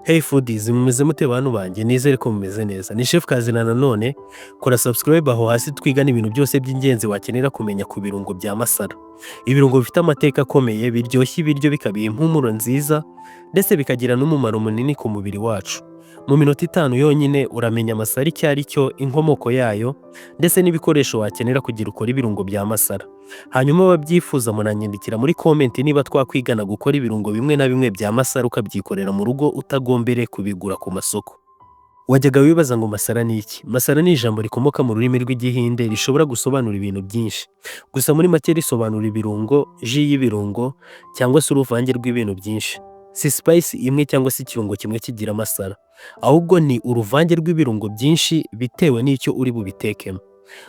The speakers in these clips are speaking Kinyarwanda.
Hey foodies, mumeze mute bantu banjye? Nizere ko mumeze neza. Ni Chef Kazina nanone. Kora subscribe aho hasi twigana ibintu byose by'ingenzi wakenera kumenya ku birungo bya masala. Ibirungo bifite amateka akomeye, biryoshya ibiryo, bikabiha impumuro nziza, ndetse bikagira n'umumaro munini ku mubiri wacu. Mu minota 5 yonyine uramenya masala icyo ari cyo, inkomoko yayo, ndetse n'ibikoresho wakenera kugira ukore ibirungo bya masala. Hanyuma ababyifuza munanyandikira muri comment niba twakwigana gukora ibirungo bimwe na bimwe bya masala, ukabyikorera mu rugo utagombere kubigura ku masoko. Wajyaga wibaza ngo masala ni iki? Masala ni ijambo rikomoka mu rurimi rw'Igihinde rishobora gusobanura ibintu byinshi. Gusa muri make risobanura ibirungo, jus y'ibirungo cyangwa se uruvange rw'ibintu byinshi. Si spice imwe cyangwa se ikirungo kimwe kigira masala, ahubwo ni uruvange rw'ibirungo byinshi bitewe n'icyo uri bubitekemo.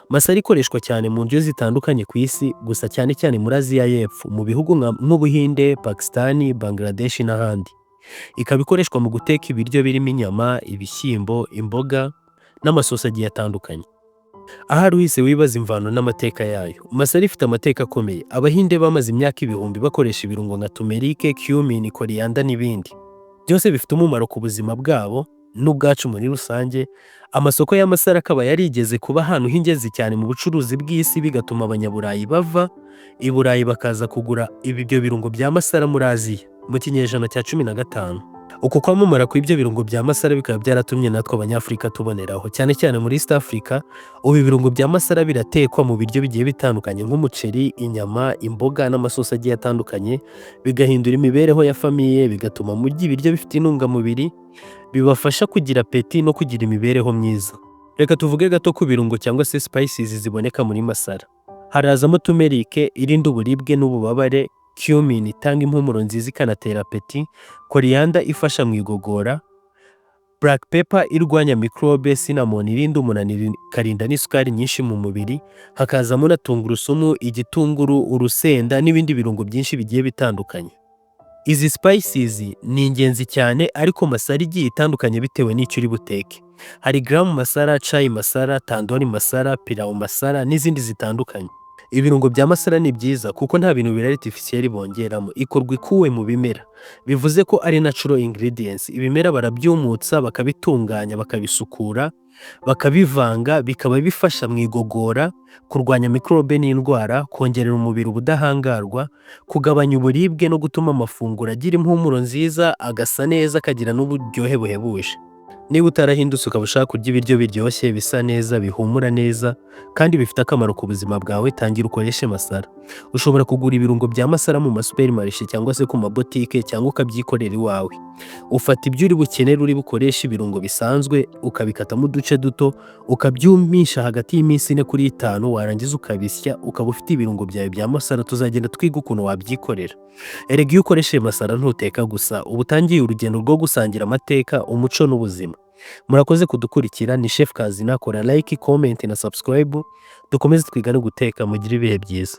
Masala ikoreshwa cyane mu ndyo zitandukanye ku isi, gusa cyane cyane muri Aziya y'Epfo, mu bihugu nk'Ubuhinde, Pakisitani, Bangladesh n'ahandi. Ikaba ikoreshwa mu guteka ibiryo birimo inyama, ibishyimbo, imboga n'amasosi agiye atandukanye. Ahari uhise wibaza imvano n'amateka yayo. Masala ifite amateka akomeye. Abahinde bamaze imyaka ibihumbi bakoresha ibirungo nka turmeric, cumin, coriander n'ibindi. Byose bifite umumaro ku buzima bwabo n'ubwacu muri rusange. Amasoko y'amasala akaba yarigeze kuba ahantu h'ingenzi cyane mu bucuruzi bw'isi, bigatuma Abanyaburayi bava i Burayi bakaza kugura ibyo birungo bya masala muri Aziya mu kinyejana cya 15. Uko kwamamara kw'ibyo birungo bya masala bikaba byaratumye natwe Abanyafurika tuboneraho, cyane cyane muri East Africa. Ubu ibirungo bya masala biratekwa mu biryo bigiye bitandukanye nk'umuceri, inyama, imboga n'amasosi agiye atandukanye, bigahindura imibereho ya famille, bigatuma murya ibiryo bifite intungamubiri, bibafasha kugira appétit no kugira imibereho myiza. Reka tuvuge gato ku birungo cyangwa se spices ziboneka muri masala. Harazamo turmeric irinda uburibwe n'ububabare, cumin itanga impumuro nziza ikanatera appétit, coriander ifasha mu igogora, black pepper irwanya mikorobe, cinnamon irinda umunaniro ikarinda n'isukari nyinshi mu mubiri, hakazamo na tungurusumu, igitunguru, urusenda n'ibindi birungo byinshi bigiye bitandukanye. Izi spices ni ingenzi cyane, ariko masala igiye itandukanye bitewe n'icyo uri buteke. Hari garam masala, chai masala, tandoori masala, pilau masala n'izindi zitandukanye. Ibirungo bya masala ni byiza kuko nta bintu biri artificiel bongeramo, ikorwa ikuwe mu bimera. Bivuze ko ari natural ingredients. Ibimera barabyumutsa, bakabitunganya, bakabisukura, bakabivanga, bikaba bifasha mu igogora, kurwanya mikorobe n'indwara, kongerera umubiri ubudahangarwa, kugabanya uburibwe no gutuma amafunguro agira impumuro nziza, agasa neza, akagira n'uburyohe buhebuje. Niba utarahindutse ukaba ushaka kurya ibiryo biryoshye, bisa neza, bihumura neza kandi bifite akamaro ku buzima bwawe, tangira ukoreshe masala. Ushobora kugura ibirungo bya masala mu masupermarishe cyangwa se ku mabotike, cyangwa ukabyikorera iwawe. Ufata ibyo uri bukenere, uri bukoreshe ibirungo bisanzwe, ukabikatamo uduce duto, ukabyumisha hagati y'iminsi 4 kuri 5, warangiza ukabisya, ukaba ufite ibirungo byawe bya masala. Tuzagenda twiga ukuntu wabyikorera. Erega iyo ukoresheje masala ntuteka gusa, uba utangiye urugendo rwo gusangira amateka, umuco n'ubuzima. Murakoze kudukurikira, ni Chef Kazina. Kora like, comment na subscribe, dukomeze twigane guteka, mugire ibihe byiza.